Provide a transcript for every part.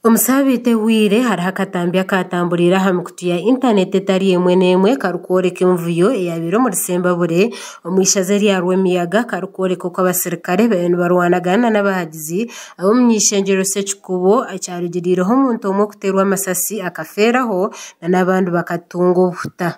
Omu saabiiti ehweire hariho akatambi akatamburiire aha mikutu ya intaneti etari emwe n'emwe karikworeka emivuyo eyabaire omuri Sembabure omu ishaza erya Rwemiyaga karikworeka oku abasirikare bariyo nibarwanagana n'abahagizi ab'omuny'eishengyero Ssekikubo ekyarugiriireho omuntu omwe kuteerwa amasasi akafeeraho n'abandi bakatunga obuhuta.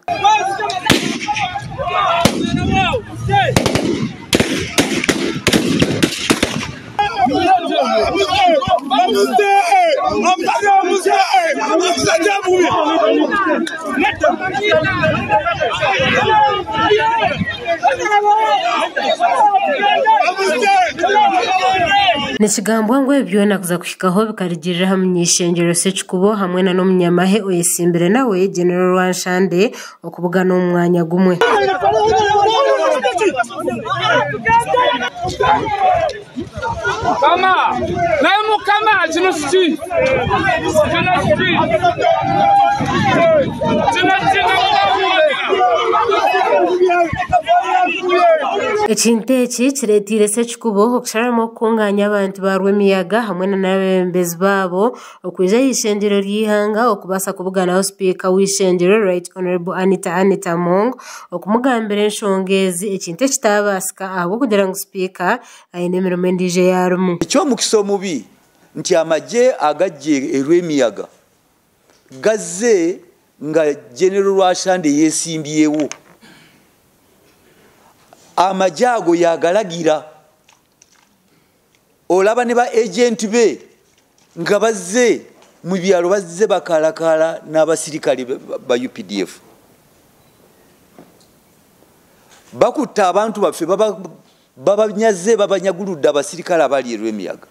Nikigambwa ngu ebi byona kuza kuhikaho bikarugirira aha muny'eishengyero Ssekikubo hamwe n'omunyamahe oyetsimbire nawe General Rwanshande okubugana omu mwanya gumwe. Ekintu eki kireeteire Ssekikubo okusharamu okukunganya abantu ba Rwemiyaga hamwe n'abeebembezi baabo okwija aha ishengyero ry'eihanga okubaasa kubuganaho sipiika w'eishengyero Right Honourable Anita Annet Among okumugambira enshonga ezi ekintu ekitaabaasika ahabw'okugira ngu sipiika aine emirimo endiijo ei arimu. Eky'omukisa omubi nti amagye agajja e Rwemiyaga gazze nga General Rwashande yesimbyewo. Amagye ago yagalagira. Olaba ne ba agent be nga bazze mu byalo bazze bakalakala n'abasirikale ba UPDF. Bakutte abantu baffe babanyaze babanyaguludde abasirikale abali e Rwemiyaga.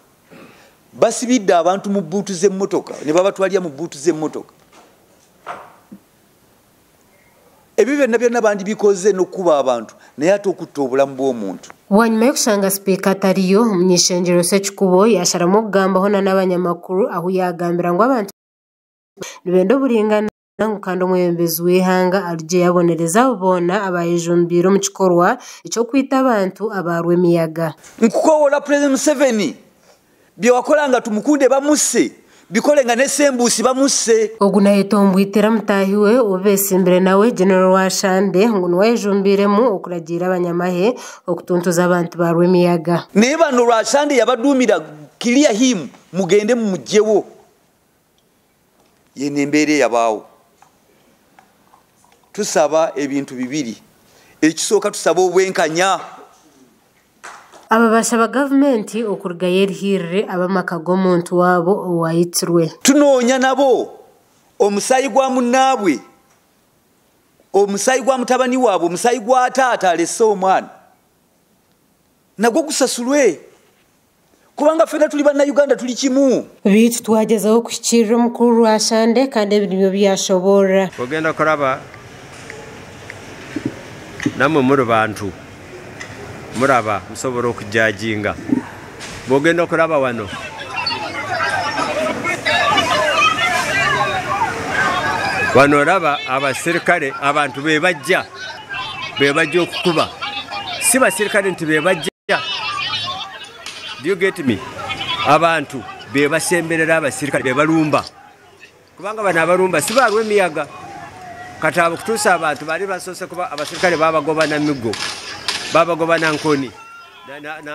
Basibidde abantu mu bbuutu z'emmotoka ne babatwalira mu bbuutu z'emmotoka. Ebyo byonna byonna bandibikoze n'okukuba abantu naye ate okutta obulamu bw'omuntu. Bwanyima y'okushanga sipiika atariyo, omuny'eishengyero Ssekikubo yaasharamu okugambaho n'abanyamakuru ahu yaagambira ngu abantu nibenda oburingaaniza ngu kandi omwebembezi w'eihanga arugye yabonereza abo boona abayejumbiire omu kikorwa eky'okwita abantu aba Rwemiyaga. Nkukoowoola Pulezidenti Museveni bye wakola nga Tumukunde bamusse bikole nga ne Ssembuusi bamusse. Ogu naayetombwitira mutaahi we ou beetsimbire nawe General Rwashande ngu niwe ayejumbiiremu okuragiira abanyamahe okutuntuza abantu ba Rwemiyaga. Naye bano Rwashande yabaduumira clear him mugende mumugyewo. Yeno embeera eyabaawo. Tusaba ebintu bibiri. Ekisooka tusaba obwenkanya. Aba bashaba gavumenti okurugayo erihiirire ab'amaka g'omuntu waabo owaitirwe. Tunoonya nabo omusaayi gwa munnaabwe, omusaayi gwa mutabani waabwe, omusaayi gwa taata alese omwana nagwo gusasulwe kubanga ffena tuli Bannayuganda tuli kimu. Beitu twagyezaho kuhikiirira omukuru Rwashande kandi ebi nibyo byashoboorora. Ogenda kuraba namwe muri bantu muraba musobora okujajinga bwogenda okuraba wano. Wano oraba abasirikare abantu bebajja bebajja okukuba si basirikare nti bebajja do you get me abantu bebasemberera abasirikare bebalumba kubanga bano abalumba si ba Rwemiyaga kati abo kutuusa abantu bali basoose kuba abasirikare babagoba na migo babagoba na nkoni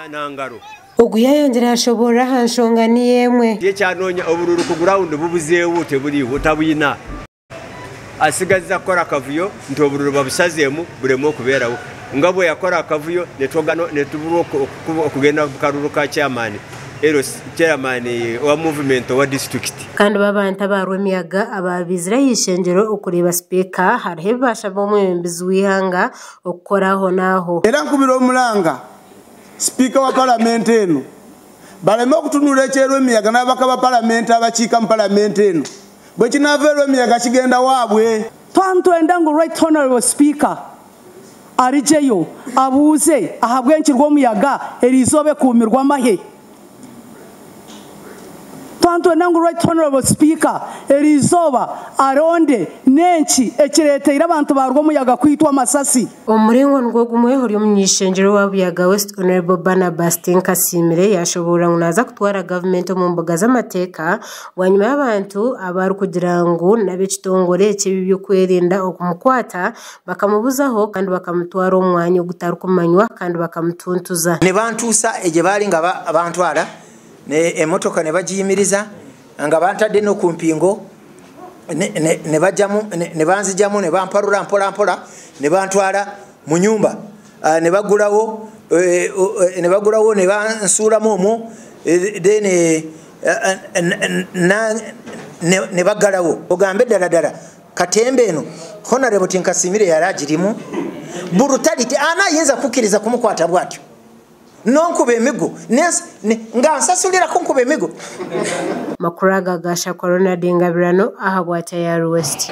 na ngaro. Ogu yayongyera yashoboorora aha nshonga niyo emwe. Ye kyanoonya obururu ku gurawundi bubuzeewo teburiiho tabwina. Asigazza kukora akavuyo nti obururu babusazeemu bureme okubeerawo. Nga bweyakora akavuyo netuburwa okugenda omu karuru ka chairman LC, chairman wa movement owa disiturikiti. Kandi bo abantu aba Rwemiyaga abaabaizire aha ishengyero okureeba sipiika hariho ebi baashaba omwebembezi w'eihanga okukora ahonaaho. Era nkubira omuranga Sipiika wa Paramenti eno baleme okutunula eky'e Rwemiyaga n'ababaka ba Paramenti abakiika mu Paramenti eno. Bwekinaava e Rwemiyaga kigenda waabwe. Twaba nitwenda ngu Right Honourable Speaker arugyeyo abuuze ahabw'enki Rwomuyaga eriizooba ekuumirwe amahe. Twantwenda ngu Right Honourable Speaker eriizooba aronde n'enki ekireeteire abantu ba Rwomuyaga kwitwa amasasi. Omu muringo nigwo gumwe, ori omuny'eishengyero wa Buyaga West Honourable Barnabas Tinkasiimire yashoboorora ngu naaza kutwara gavumenti omu mbuga z'amateeka bwanyima y'abantu abu arikugira ngu n'ab'ekitongore eky'eby'okwerinda okumukwata bakamubuzaho kandi bakamutwara omu mwanya ogutarikumanywa kandi bakamutuntuza. Ne bantuusa gye baali nga bantwara, emotoka ne bagiyimiriza nga bantadde n'oku mpingo, ne banzijamu ne bamparura mpola mpola ne bantwara mu nyumba, ne bagurawo, ne bagurawo ne bansuulamu omwo, then ne baggalawo. Ogambe ddala ddala katemba eno Honorable Tinkasiimire yali agirimu brutality, ani ayinza kukkiriza kumukwata bw'atyo n'onkuba emigo nga nsasulirako nkuba emigo. Makuru aga gashakwa Ronald Ngabirano ahabwa Tayari West.